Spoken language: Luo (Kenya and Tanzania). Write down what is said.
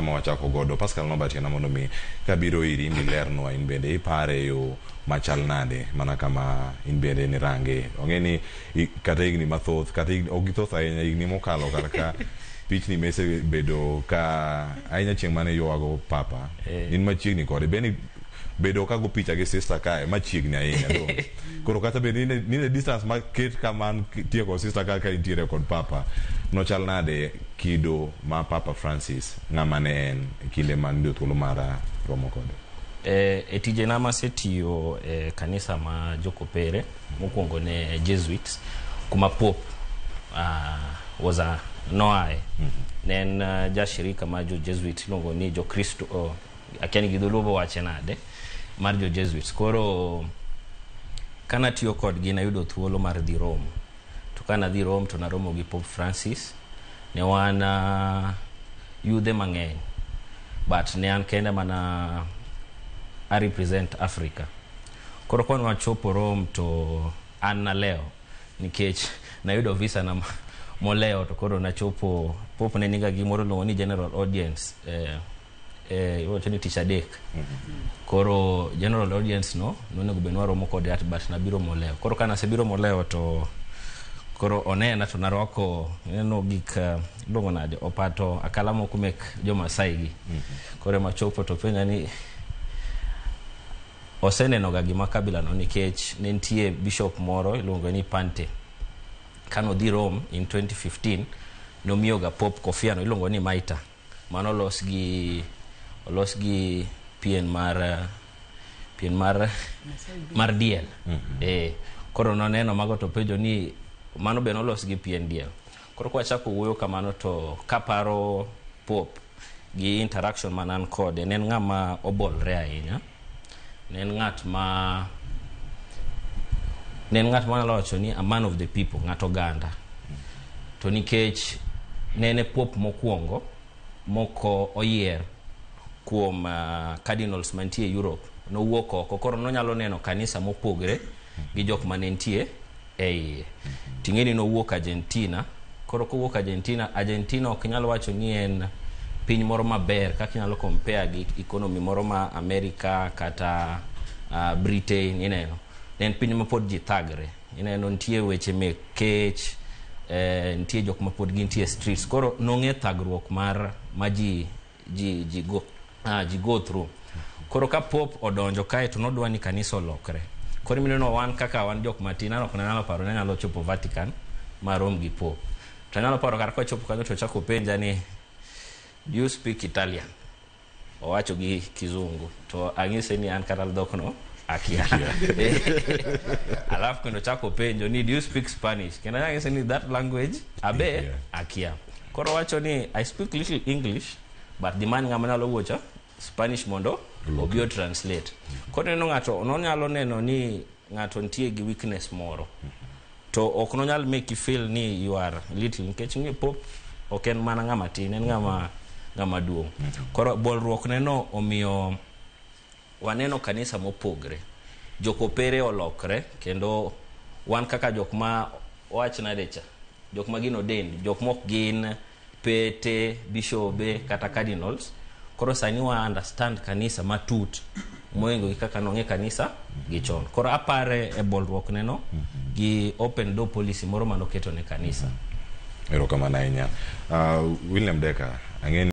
kama wachako godo. Pascal Nobatiena mondo mi kabiro iri in bilernwa in bende ipare yo machal nade mana kama in bende nirange. Ong'e ni kata higni mathoth, kata higni ok githoth ahinya, higni mokalo kar ka pichni mesebedo ka ahinya chieng' mane ywago papa in machiegni kode bende bedo ka go picha gi sister kae machiegni ahinya do. Koro kata bed ni ne distance maket kama nitie kod sister ka ka intiere kod papa nochal nade kido ma Papa Francis ng'ama ne en e kinde mane iyudo thuolo mar romo kode? E tijena masetiyo e kanisa ma Jokopere, mokwongo ne Jesuits, kuma Pope was a noae. Ne en jashirika mar jo Jesuit iluongo ni Jokristo, oh, akia ni gi dholuo bo wache nade, mar jo Jesuits. Koro kanatiyo kodgi nayudo thuolo mar dhi Rome. To kanadhi Rome to naromo gi Pope Francis. Ne wan yudhe mang'eny, but ne an kende mana a represent Africa. Koro kane wachopo Rome to an nalewo nikech nayudo visa na molewo, to koro nachopo Pope ne niga gimoro iluongo ni general audience, iwacho ni tich adek. Koro general audience no nonego bed ni waromo kode at, but nabiro molewo. Koro ka nasebiro molewo to koro onena to narwako ineno gik iluongo nade opato akala moko mek jo-Masai gi. Koro ema chopo to penja ni oseneno ga gima kabila no nikech ne nitie bishop moro iluongo ni Pante. Kanodhi Rome in 2015 nomiyo ga Pope kofia no iluongo ni mitre. Mano olos gi pien mar diel. Koro noneno mago to penjo ni mano be nolos gi pien diel. Koro kwachako wuoyo kamano to kaparo Pope gi interaction mane an kode, ne en ng'ama obolre ahinya. Ne en ng'at ma anyalo wacho ni a man of the people, ng'at oganda. To nikech ne en e Pope mokwongo moko oyier kuom cardinals mantie Europe, nowuok oko, koro nonyalo neno kanisa mopogre gi jok mane nitie e iye. Ting'e ni nowuok Argentina. Koro kowuok Argentina, Argentina ok nyal wacho ni en piny moro maber kaka inyalo compare gi economy moro ma America kata Britain ineno. Ne en piny ma pod ji thagre. Ineno nitie weche mek kech, nitie jok ma pod gintie e streets. Koro nong'e thagruok mar ma ji go through. Koro ka Pope odonjo kae to nodwa ni kanisa olokre. Koro mineno wan kaka wan jok matin, an ok nanyalo paro ni anyalo chopo Vatican marom gi Pope. To anyalo paro kar kochopo kanyo to ochako penja ni, "Do you speak Italian?" Owacho gi kizungu to ang'ise ni an kata dhok no akia. Alafu kendo chako penjo ni, "Do you speak Spanish?" Kendo anyise ni that language abe akia. Koro owacho ni, "I speak little English, but the man ng'ama nyalo wuocho Spanish mondo obi o translate." Koro neno ng'ato nonyalo neno ni ng'ato nitie gi weakness moro to ok nonyal make you feel ni you are little, nikech ng'e Pope ok en mana ng'ama tin, en ng'ama duong'. Koro bolruok ne no omiyo waneno kanisa mopogre, jokopere olokre, kendo wan kaka jok ma wach nade cha, jok ma gin ordained, jok mok gin pete, bishobe kata cardinals, koro sani wa understand kanisa matut moingo gi kaka nong'e kanisa gi chon. Koro apare e bolruok ne no gi open door policy moro manoketo ne kanisa. Erokamano ahinya. William Deka, ang'e